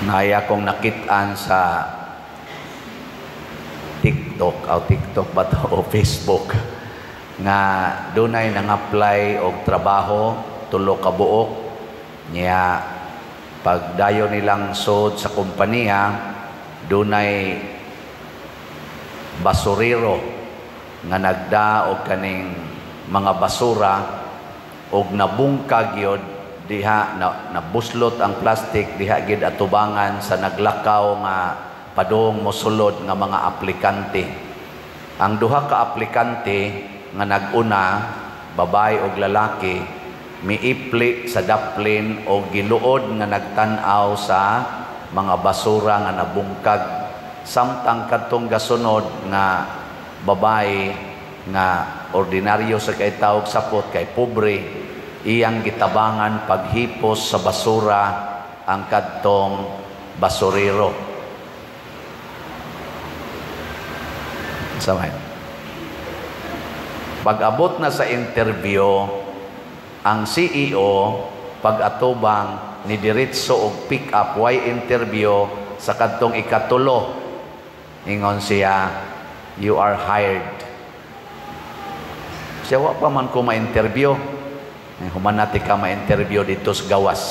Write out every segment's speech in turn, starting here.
Naay akong nakitaan sa TikTok, o TikTok ba to, o Facebook, nga dunay nang-apply og trabaho, tulo ka buok niya. Pagdayon nilang sud sa kompanya, dunay basurero nga nagda og kaning mga basura og nabungkag yod diha na, nabuslot ang plastic diha gid atubangan sa naglakaw nga padung mosulod nga mga aplikante. Ang duha ka aplikante nga nag-una, babae og lalaki, miipli sa daplin og giluod nga nagtan-aw sa mga basura nga nabungkag, samtang kadtong gasunod nga babae nga ordinaryo sa kay tawag sapot kay pobre, iyang gitabangan paghipos sa basura ang kadtong basurero. Samay. Pag-abot na sa interview, ang CEO pag-atubang ni diretso og pick up, way interview sa kadtong ikatulo. Ingon siya, "You are hired." Siya, "Wa pa man ko ma-interview." "Eh, human nati ka ma-interview dito sa gawas.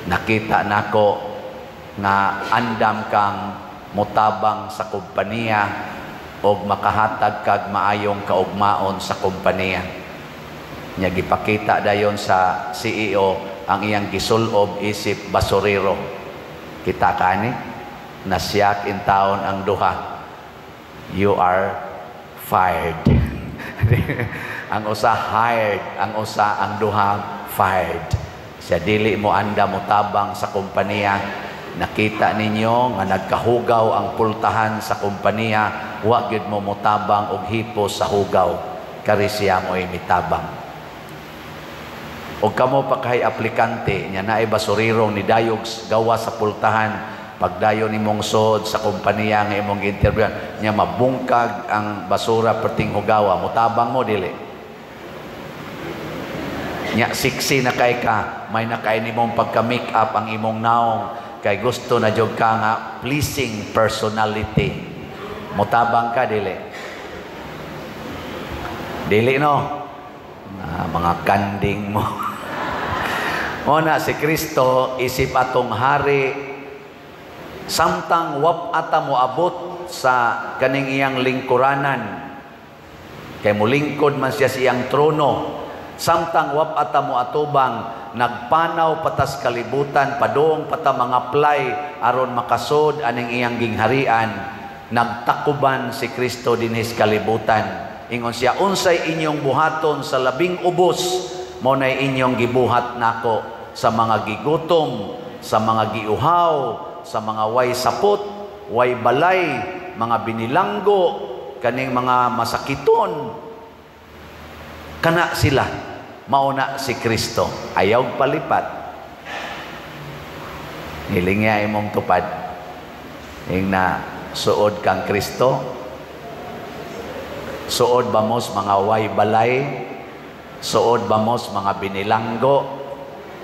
Nakita nako nga andam kang mutabang sa kompanya og makahatag kag maayong kaugmaon sa kompanya." Nya gipakita dayon sa CEO ang iyang gisulob isip basurero. Kita kani nasiyak in taon ang duha. "You are fired." Ang usa hired, ang usa, ang duha, fired. Siya, "Dili mo anda motabang sa kompanya. Nakita ninyo nga nagkahugaw ang pultahan sa kompanya, wa gyud mo motabang og hipos sa hugaw. Kari siya mo'y mitabang." Og kamo pa kay aplikante nya naay basurirong ni dayog gawa sa pultahan, pagdayon nimong sod sa kompanya nga imong interview nya, mabungkag ang basura perting hugawa, mutabang mo, dili? Nya sexy na kay ka, may na kay nimong pagka make up ang imong naong kay gusto na jud ka nga pleasing personality. Mutabang ka, dili? Dili, no? Ah, mga kanding mo. O na si Kristo isip atong hari, samtang wap ata mo abot sa kaning iyang lingkuranan, kay mulingkod man siya sa iyang trono, samtang wap ata mo atubang, nagpanaw patas kalibutan padung pata mga apply aron makasod aning iyang gingharian. Nagtakuban si Kristo dinhis kalibutan. Ingon siya, "Unsay inyong buhaton sa labing ubos, mo nay inyong gibuhat nako." Sa mga gigutom, sa mga giuhaw, sa mga way sapot, way balay, mga binilanggo, kaning mga masakiton, kana sila. Mauna si Kristo. Ayaw palipat. Hilingya imong tupad. Ing na suod kang Kristo, suod ba mos mga way balay? Suod ba mos mga binilanggo?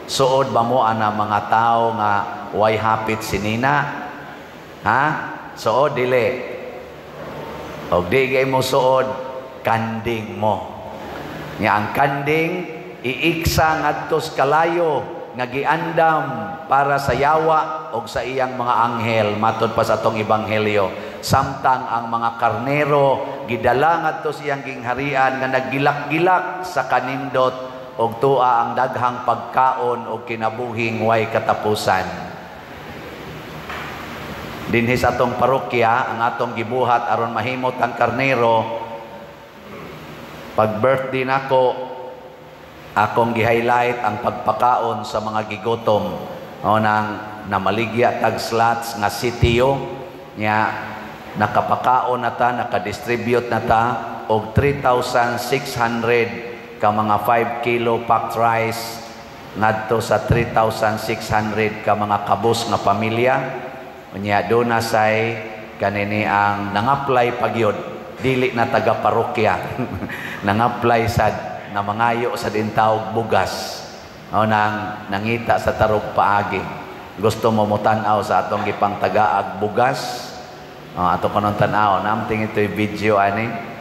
Suod ba mo ana mga tao nga way hapit sinina? Ha? Suod, dili? Og di kay mo suod, kanding mo. Nga ang kanding iiksa ngadto sa kalayo nga giandam para sa yawa og sa iyang mga anghel, matod pa sa atong ebanghelyo, samtang ang mga karnero gidala ngadto sa iyang gingharian nga naggilak-gilak sa kanindot og tua ang daghang pagkaon og kinabuhing way katapusan. Dinhi sa atong parokya, ang atong gibuhat aron mahimot ang karnero, pag birthday nako, akong gi-highlight ang pagpakaon sa mga gigutom. O nang namaligya tag slots nga sitio nya, nakapakaon na ta, nakadistribute na ta og 3,600 ka mga 5 kilo packed rice ngadto sa 3,600 ka mga kabus nga pamilya. Unya do na say kanini ang nang-apply pagyod, dili na taga parokya, nang-apply sad nga mangayo sa dintawog bugas o nang nangita sa tarog paagi. Gusto mo motan-aw sa atong gipangtagaag bugas? Ato kanong tan-aw. Namting ito'y video ani.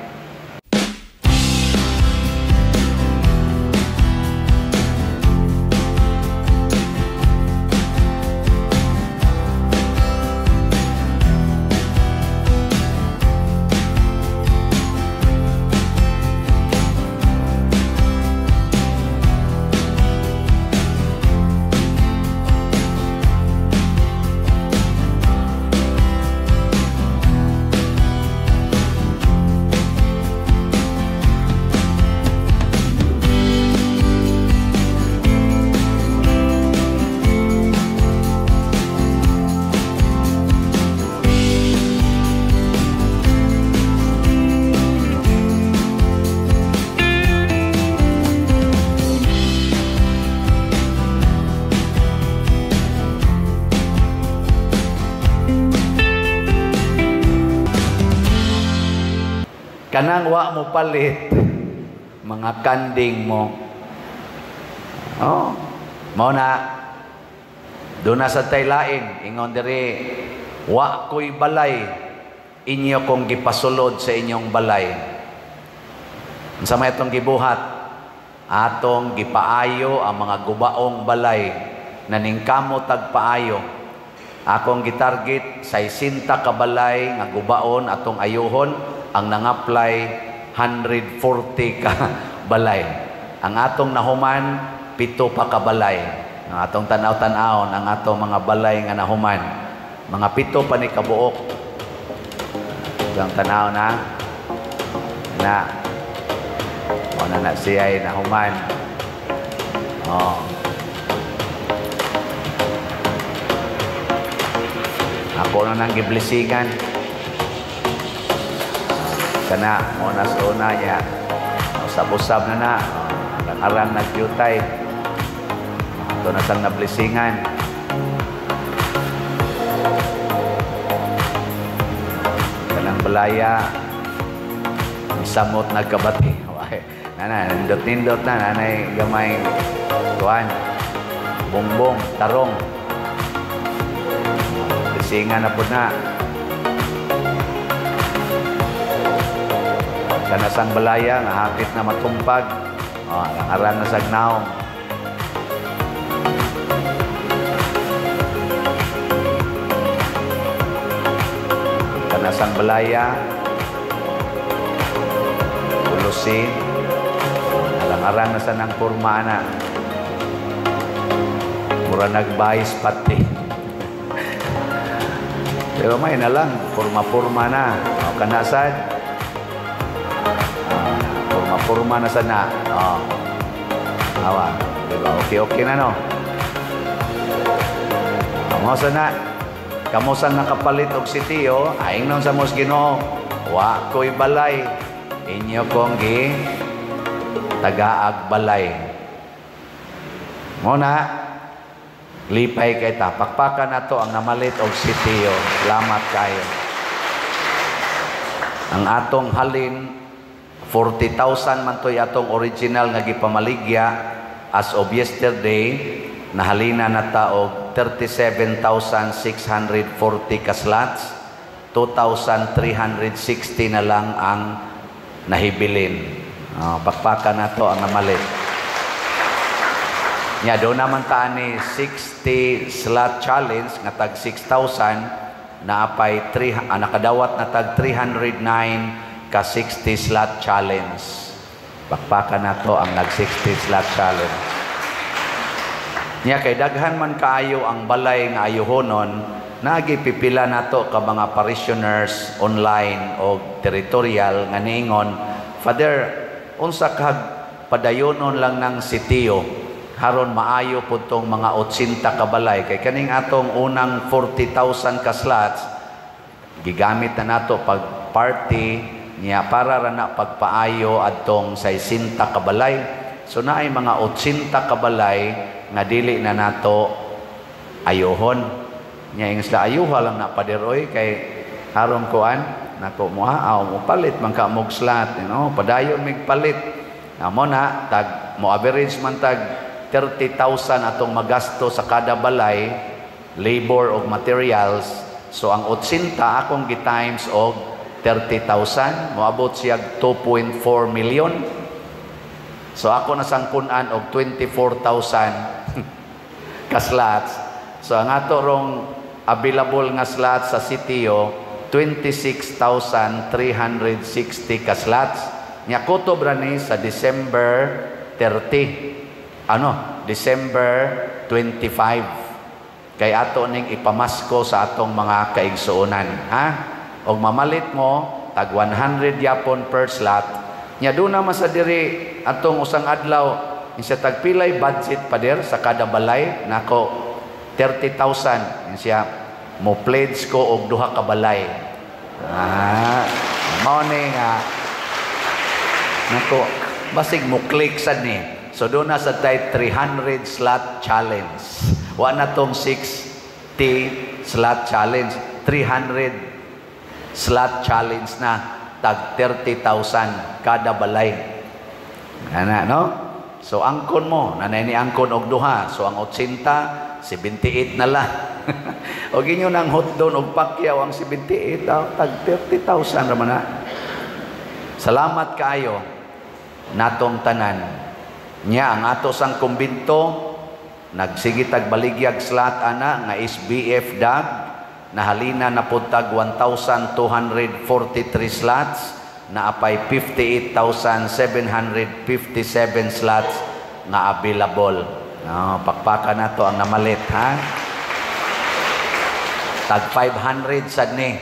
Kanang wa mo palit mga kanding mo. Oh, mao na doon na sa taylain ingon diri, wa ko'y balay, inyo kong gipasulod sa inyong balay. Unsa may atong gibuhat? Atong gipaayo ang mga gubaong balay naningkamo tagpaayo. Akong gitarget 60 ka balay nga gubaon atong ayuhon. Ang nang-apply 140 ka balay. Ang atong nahuman 7 pa ka balay. Ang atong tanaw-tanawon ang atong mga balay nga nahuman, mga 7 pa ni kabuok. Ang tanaw na na na na siya ay nahuman. Oh. Ako na nang giblessingan. Kana mo na sa una niya. Usab-usab na na. Arang-arang nagyutay. Ito na sang nablesingan. Kanang balaya. Samot nagkabati. Nana, nindot-nindot na. Nanay gamay. Kuan. Bongbong. Tarong. Blesingan na po na. Kanasang balaya nga hapit na matumpag. Oh, arang-arang na sagnaong. Kanasang balaya pulusin. Arang-arang na sanang porma na. Mura nagbayis pati. Pero may na lang porma-porma na. O, kanasad porma na sana. Oh. Awa, diba? Okay, okay na, no? Amo sana. Kamo sa nakapalit og sitiyo, aing nun sa mos Ginoo, wa ko'y balay, inyo kong gi tagaag balay. Mo na, lipay kay ta. Pakpakan na to ang namalit og sitiyo. Salamat kayo. Ang atong halin, 40,000 man to'y atong original nga gipamaligya as of yesterday, nahalina na ta og 37,640 ka slots, 2,360 na lang ang nahibilin. Oh, pakpakan na to ang namalit. Nya do naman ta ni 60 slot challenge nga tag 6,000 na apay nakadawat na tag 309 ka 60 slot challenge. Pakpakan na to ang nag 60 slot challenge. Nya kay daghan man kaayo ang balay nga ayuhonon, nagipipila nato ka mga parishioners online o territorial nga niingon, Father, unsa kag padayonon lang ng sitiyo haron maayo pud tong mga 80 ka balay kay kaning atong unang 40,000 ka slots gigamit na nato pag party niya para ra na pagpaayo adtong 60 ka balay. So naay mga 80 ka balay nga dili na nato ayuhon. Nya ingon sila ayuha lang na pader oy kay haron kuan nako mo aaw mo palit man ka mog slot, you know, padayon mig palit. Amo na tag mo average man tag 30,000 atong magasto sa kada balay. labor og materials. So ang 80 akong gi-times og 30,000, moabot siya 2.4 million. So ako na sang punan og 24,000 ka slots. So ang ato rong available nga slots sa sitio, 26,360 ka slots. Nya kutob ra ni sa December 30. Ano? December 25. Kay ato ning ipamasko sa atong mga kaigsuonan, ha? Og mamalit mo tag 100 yapon per slot. Nya duna man sa diri atong usang adlaw insa tagpilay budget, pader, sa kada balay? Nako, 30,000. Siya mo pledge ko og duha ka balay. Ah, mao ni nga nako basig mo click sad ni. So doon na sa tay 300 slot challenge. Wa na tong 60 slot challenge, 300 slot challenge na, tag 30,000 kada balay. Ana, no? So angkon mo, nanay ni angkon og duha. So ang 80, 78 na lang. O inyo nang hotdog og Pacquiao ang 78, ah, tag 30,000 raman na. Salamat kaayo natong tanan. Nya ang ato sang kumbinto nagsige tag baligyag slot ana nga SBF dag, nahalina na pud tag 1,243 slots, naapay 58,757 slots nga available. No, pakpakan nato ang namalit, ha. Tag 500 sad ni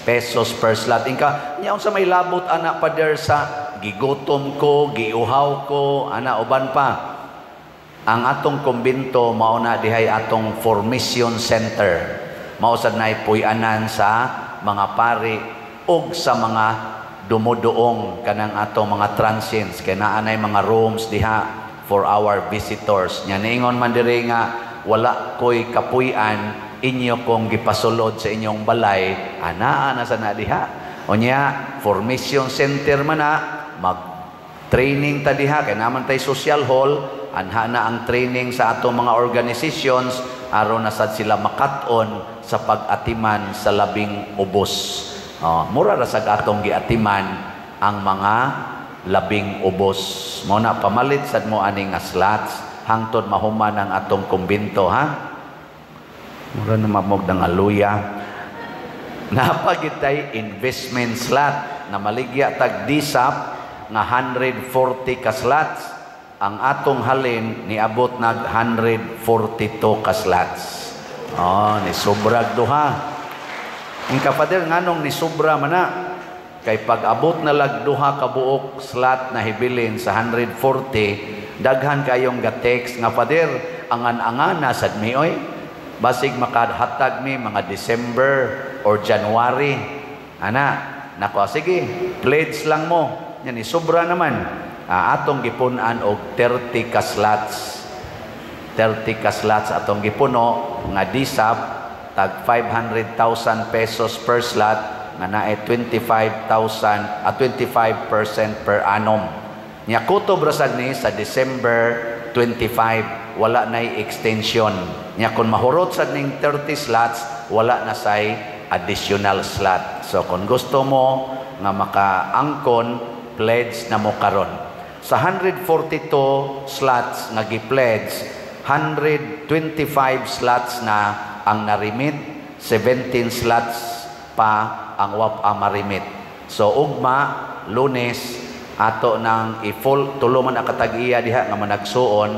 pesos per slot. Inka, nya unsa may labot ana, pader, sa gigutom ko, giuhaw ko, ana uban pa? Ang atong kumbinto mao na dihay atong formation center. Mao sad nay puy-anan sa mga pari ug sa mga dumuduong, kanang atong mga transients, kay naa nay mga rooms diha for our visitors. Nya niingon man diri nga wala ko'y kapuy-an, inyo kong gipasulod sa inyong balay, anaa na sa na diha. Unya formation center man na, mag training ta diha kay naman tay social hall, anha na ang training sa atong mga organizations aron na sad sila makat-on sa pag-atiman sa labing ubos. Oh, mura ra sad atong giatiman ang mga labing ubos. Mo na pamalit sad mo ani nga slots hangtod mahuman ang atong kumbinto, ha. Mura na mamog ng aluya. Napagitay investment slot na maligya tag DSAP nga 140 ka slots. Ang atong halin niabot nag 142 ka slots. Oh, ni sobrag duha. Ang kapader, nganong ni sobra man na? Kay pag abot na lag duha ka buok slot na hibilin sa 140, daghan kayong ga-text nga, "Pader, angan-angana sad mi oy. Basig makahatag mi mga December or January." Ana, nako, sige, pledge lang mo. Yan, ni sobra naman. Ah, atong gipunan og 30 ka slots. 30 ka slots atong gipuno nga DSAP, tag 500,000 pesos per slot nga naay 25,000 at 25% per annum. Nya kutob ra sad ni sa December 25, wala nay extension. Nya kung mahurot sad ning 30 slots, wala na say additional slot. So kung gusto mo nga makaangkon, pledge na mo karon. Sa 142 slots nga gi-pledge, 125 slots na ang narimit, 17 slots pa ang wa pa marimit. So ugma, Lunes, ato nang i-full, tulo man ang katag-iya diha nga managsuon.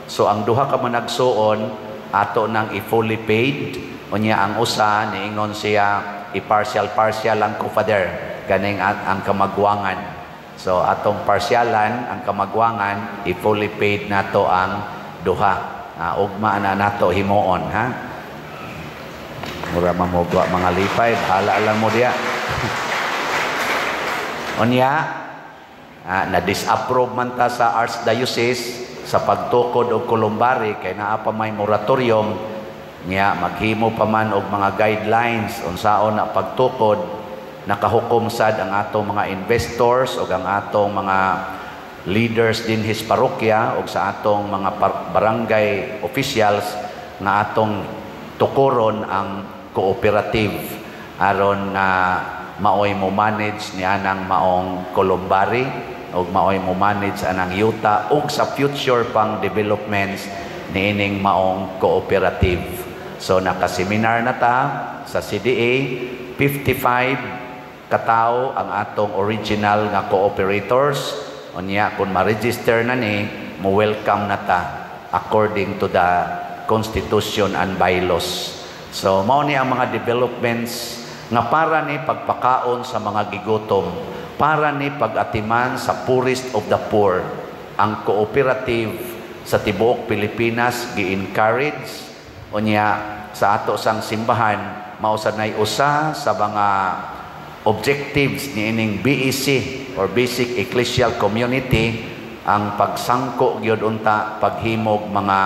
So ang duha ka managsuon ato nang i-fully paid. Unya ang usa niingon siya, i-partial partial lang ko, Father, kaning ang kamagwangan. So atong parsialan ang kamagwangan, i-fully paid nato ang duha. Ugma na nato himuon, ha. Mura mamugwa mga lipay, bahala lang mo diya. Unya, na-disapprove man ta sa Archdiocese sa pagtukod og columbary kay naa pa may moratorium. Niya maghimo pa man og mga guidelines unsaon na pagtukod. Nakahukom sad ang atong mga investors ug ang atong mga leaders dinhi sa parokya ug sa atong mga barangay officials nga atong tukoron ang cooperative aron nga maoy mo manage ni anang maong columbary ug maoy mo manage anang yuta ug sa future pang developments niining maong cooperative. So nakaseminar na ta sa CDA, 55 katao ang atong original nga cooperators. Unya kung ma-register na ni, mo welcome na ta according to the constitution and bylaws. So mao ni ang mga developments nga para ni pagpakaon sa mga gigutom, para ni pag-atiman sa poorest of the poor. Ang cooperative sa tibuok Pilipinas gi-encourage. Unya sa ato sang simbahan, mao sad nay usa sa mga objectives niining BEC or Basic Ecclesial Community, ang pagsangko gyud unta paghimog mga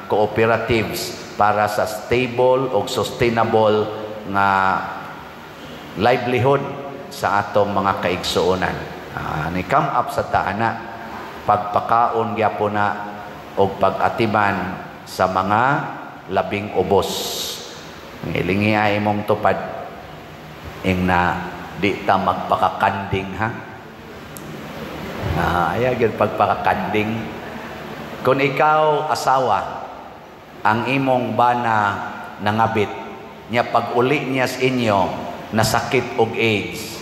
cooperatives para sa stable o sustainable nga livelihood sa atong mga kaigsuonan. Ni come up sa taana pagpakaon gyapon na og pag-atiman sa mga labing ubos. Ngilingi ay imong tupad, ing na di ta magpakakanding, ha. Ayaw gyud pagpakakanding. Kung ikaw asawa, ang imong bana nangabit niya, pag uli niya sa inyo nasakit og AIDS,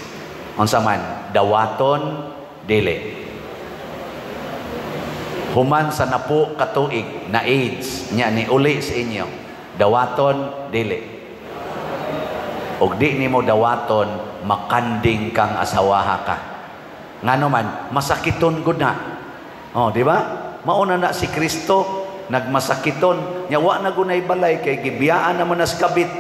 unsa man, dawaton, dili? Human sa napo katuig na AIDS niya, ni uli sa inyo, dawaton, dili? Og di nimo dawaton, makanding kang asawaha ka. Ngano man, masakiton gud na. Oh, di ba? Mauna na si Kristo nagmasakiton nya, wa na gunay balay kay gibiyaan naman nas kabit.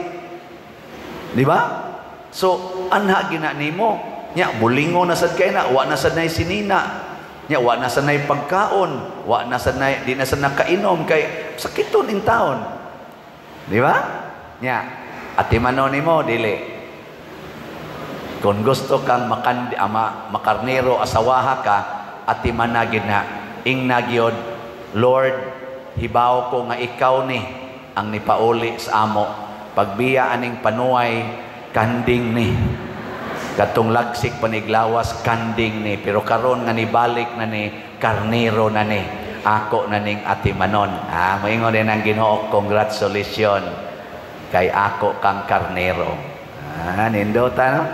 Di ba? So anha gina nimo nya, bulingo na sad kay na, wa na sad nay sinina nya, wa na sad nay pagkaon, wa na sad nay, di na sad nakainom kay sakiton in taon. Di ba? Nya atimanon nimo, dili? Kung gusto kang makandi, ama, makarnero asawaha ka, atiman na gid na. Ing nagyod, "Lord, hibaw ko nga ikaw ni ang nipauli sa amo. Pagbiya aning panuay, kanding ni. Katong lagsik paniglawas, kanding ni. Pero karon nga nibalik na ni, karnero na ni. Ako na ning atimanon." Ah, moingon din ang Ginoo, "Congratulations kay ako kang karnero." Ah, nindota, no?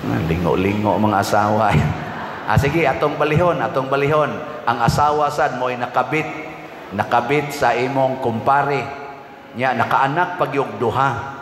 Ah, lingo-lingo mga asawa. Ah, sige, atong balihon, atong balihon. Ang asawa sad mo'y nakabit. Nakabit sa imong kumpare. Nya nakaanak pagyog duha.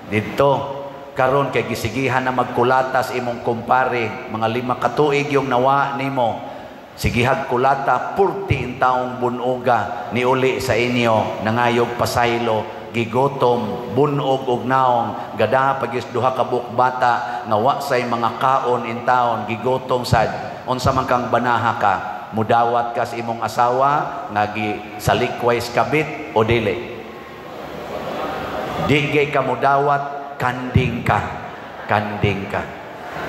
Didto karon kay gisigihan na magkulata sa imong kumpare, mga 5 ka tuig yung nawa nimo. Sigihag kulata, purti in taong bunuga, niuli sa inyo, nangayog pasaylo, gigotom, bunog og naong, gadaha pagyus duha ka buok bata nga wa say mga kaon in taon, gigotom sad. Unsa man kang banaha ka, mudawat ka sa imong asawa nga gi salikway kabit o dili? Di gay ka mudawat, kanding ka. Kanding ka.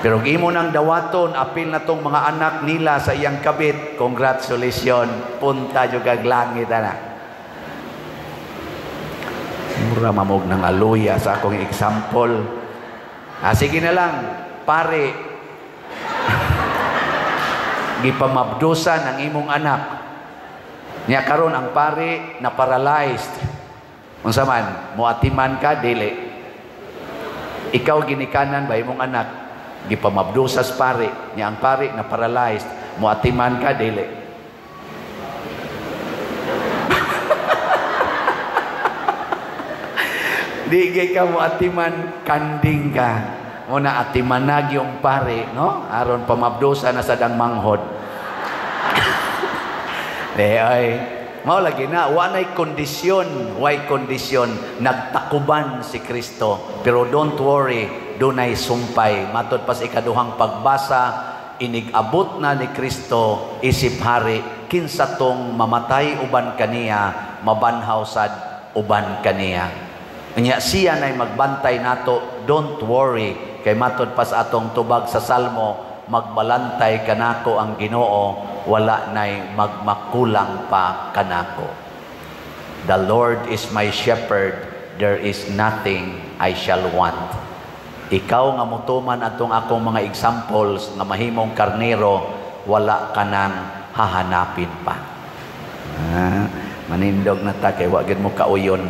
Pero imo nang dawaton, apil na tong mga anak nila sa iyang kabit, congratulations, punta jud kag langit ana. Mura mamog ng aluya sa akong example. Ah, sige na lang, pare. Gipamabdusan ang imong anak. Nya karon ang pare na paralyzed. Unsa man, muatiman ka, dili? Ikaw ginikanan ba imong anak? Gipamabdusas pare, nya ang pare na paralyzed, muatiman ka, dili? Di gay ka mo atiman, kanding ka. Muna atimanag yung pare, no? Aron pamabdusa na sa dang manghod. De ay, mao lagi na wa nay kondisyon, way kondisyon, nagtakuban si Kristo. Pero don't worry, dunay sumpay. Matod pa sa ikaduhang pagbasa, inig-abot na ni Kristo isip hari, kinsa tong mamatay uban kaniya, mabanhaw sad uban kaniya. Nya siya nay magbantay nato, don't worry, kay matod pa sa atong tubag sa Salmo, magbalantay kanako ang Ginoo, wala nay magmakulang pa kanako. "The Lord is my shepherd, there is nothing I shall want." Ikaw nga mutuman atong akong mga examples nga mahimong karnero, wala ka nang hahanapin pa. Ah, manindog na ta kay wa gid mo kauyon.